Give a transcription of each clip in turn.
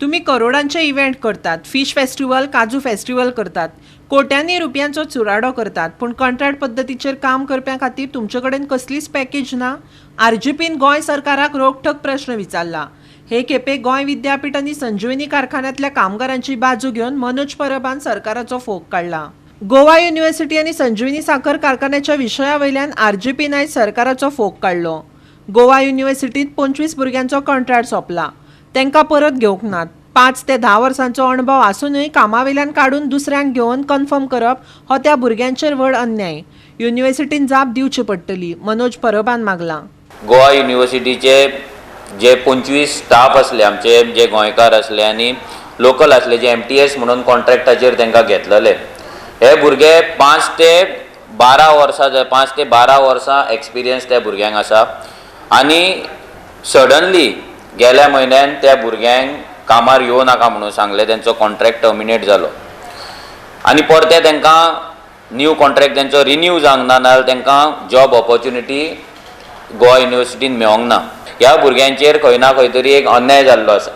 तुमी करोडांचे इव्हेंट करतात, fish festival, काजू फेस्टिवल करतात, कोट्यांनी रुपयांचो चुराडो करतात, पूण कंत्राट पद्दतीचेर काम करप्यां खातीर तुमचे कडेन कसलीच पॅकेज ना? आरजीपीन गोंय सरकाराक रोखठोक प्रश्न विचारला. हे खेपे गोंय विद्यापीठ आनी संजीवनी कारखान्यांतल्या कामगारांची बाजू घेवन मनोज परबान सरकाराचो फोग काडला. गोवा युनिव्हर्सिटी आनी संजीवनी साखर कारखान्याच्या विशया वयल्यान आरजीपीन आयज सरकाराचो फोग काडलो. गोवा युनिव्हर्सिटींत 25 भुरग्यांचो कंत्राट सोंपला, तांकां परत घेवंक नात. 5 ते 10 वर्सांचो अणभव आसूनय कामावेल्यान काडून दुसऱ्यांक घेवन कन्फर्म करप हो त्या भुरग्यांचेर व्हड अन्याय. युनिव्हर्सिटीन जाप दिवची पडटली, मनोज परबान मागलां. गोवा युनिव्हर्सिटीचे जे 25 स्टाफ आसले, आमचे जे गोंयकार आसले आनी लोकल आसले, जे एमटीएस म्हणून कॉन्ट्रॅक्टाचेर तांकां घेतलेले, हे भुरगे 5 ते 12 वर्सां, 5 ते 12 वर्सां एक्सपिरियन्स त्या भुरग्यांक आसा आनी सडनली गेल्या म्हयन्यान त्या भुरग्यांक कामार येवं नाका म्हणून सांगलें. तेंचो कॉन्ट्रॅक्ट टर्मिनेट जालो आनी परते तांकां न्यू कॉन्ट्रॅक्ट तेंचो रिन्यू जावंक ना, नाजाल्यार तांकां जॉब ऑपॉर्च्युनिटी गोवा युनिव्हर्सिटीन मेळोंक ना. ह्या भुरग्यांचेर खंय ना खंय तरी एक अन्याय जाल्लो आसा.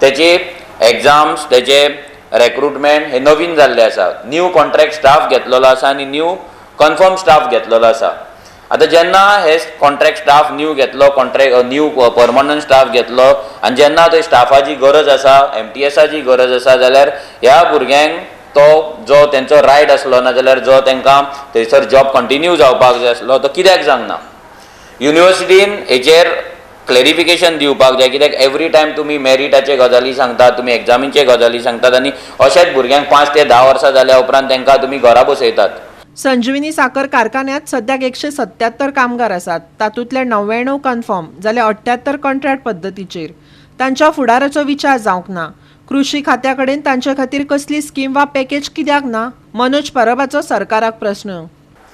तेची एग्जाम्स, तेचे रेक्रुटमेंट हे नवीन जाल्ले आसा. न्यू कॉन्ट्रॅक्ट स्टाफ घेतलेलो आसा आनी न्यू कन्फर्म स्टाफ घेतलेलो आसा. आतां जेन्ना हे कॉन्ट्रॅक्ट स्टाफ न्यू घेतलो, कॉन्ट्रॅक्ट न्यू परमनंट स्टाफ घेतलो आनी जेन्ना थंय स्टाफाची गरज आसा, एमटीएसाची गरज आसा, जाल्यार ह्या भुरग्यांक तो जो तेंचो रायट आसलो, ना जाल्यार जो तांकां थंयसर जॉब कंटिन्यू जावपाक जाय आसलो, तो कित्याक जावंक ना? युनिव्हर्सिटीन हेचेर क्लॅरिफिकेशन दिवपाक जाय, कित्याक एवरी टायम तुमी मेरिटाचे गजाली सांगतात, तुमी एग्जामीचे गजाली सांगतात आनी अशेंच भुरग्यांक 5 ते 10 वर्सां जाल्या उपरांत तांकां तुमी घरा बसयतात. संजीवनी साखर कारखान्यांत सद्याक 177 कामगार आसात. तातूंतले 99 कन्फर्म जाल्यार 78 कंत्राट पद्दतीचेर. तांच्या फुडाराचो विचार जावंक ना. कृशी खात्या कडेन तांचे खातीर कसली स्कीम वा पॅकेज कित्याक ना? मनोज परबाचो सरकाराक प्रस्न.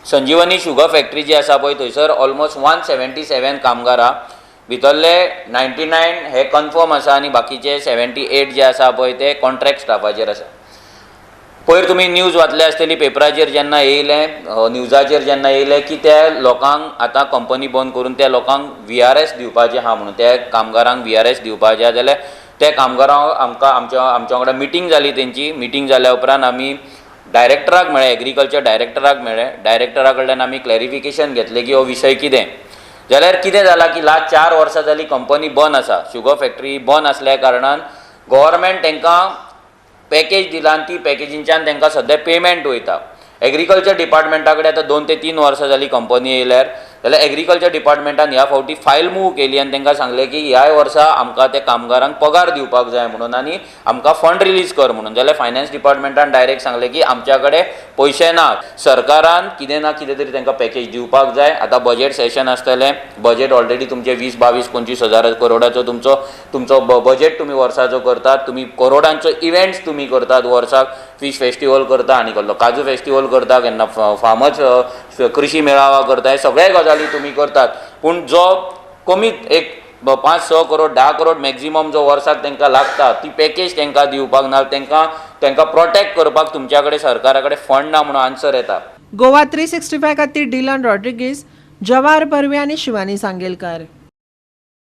संजीवनी शुगर फॅक्टरी जी आसा पळय, थंयसर ऑलमोस्ट 177 कामगार आहा. भितरले 99 हे कन्फर्म आसा आनी बाकीचे 78 जे आसा पळय ते कॉन्ट्रॅक्ट स्टाफाचेर आसा. पयर तुमी न्यूज वाचल्या आसतली, पेपराचेर जेन्ना येयलें, न्यूजाचेर जेन्ना येयलें की त्या लोकांक आतां कंपनी बंद करून त्या लोकांक व्हीआरएस दिवपाचें आहा म्हणून, त्या कामगारांक व्हीआरएस दिवपाचें आहा, जाल्यार त्या कामगारांक आमकां आमच्या आमच्या वांगडा मिटींग जाली. तेंची मिटींग जाल्या उपरांत आमी डायरेक्टराक मेळ्ळे, एग्रीकल्चर डायरेक्टराक मेळ्ळे. डायरेक्टरा कडल्यान आमी क्लॅरिफिकेशन घेतलें की हो विशय कितें. जाल्यार कितें जालां की लास्ट 4 वर्सां जालीं कंपनी बंद आसा. शुगर फॅक्टरी बंद आसल्या कारणान गव्हर्मेंट तांकां पॅकेज दिला आनी ती पॅकेजींच्यान तांकां सद्या पेमेंट वयता. एग्रीकल्चर डिपार्टमेंटा कडेन आतां 2 ते 3 वर्सां जालीं कंपनी येयल्यार, जाल्यार एग्रीकल्चर डिपार्टमेंटान ह्या फावटी फायल मूव केली आनी तांकां सांगलें की ह्याय वर्सा आमकां त्या कामगारांक पगार दिवपाक जाय म्हणून आनी आमकां फंड रिलीज कर म्हणून. जाल्यार फायनान्स डिपार्टमेंटान डायरेक्ट सांगलें की आमच्या कडेन पयशे ना. सरकारान कितें ना कितें तरी तांकां पॅकेज दिवपाक जाय. आतां बजेट सेशन आसतलें. बजेट ऑलरेडी तुमचें 20, 22, 25 हजार करोडाचो तुमचो तुमचो बजेट तुमी वर्साचो करतात. तुमी करोडांचो इव्हेंट्स तुमी करतात वर्साक. फीश फेस्टिवल करता आनी कसलो काजू फेस्टिवल करता, केन्ना फार्मर्स कृशी मेळावा करता, हे सगळे गजाली तुमी करतात. पूण जो कमीत एक 5, 6 करोड, 10 करोड मॅक्झिमम जो वर्साक तांकां लागता, ती पॅकेज तांकां दिवपाक ना, तांकां तांकां प्रोटेक्ट करपाक तुमच्या कडेन, सरकारा कडेन फंड ना म्हणून आन्सर येता. गोवा 365 खातीर डिलन रॉड्रिगीस, जवाहर बर्वे आनी शिवानी सांगेलकार.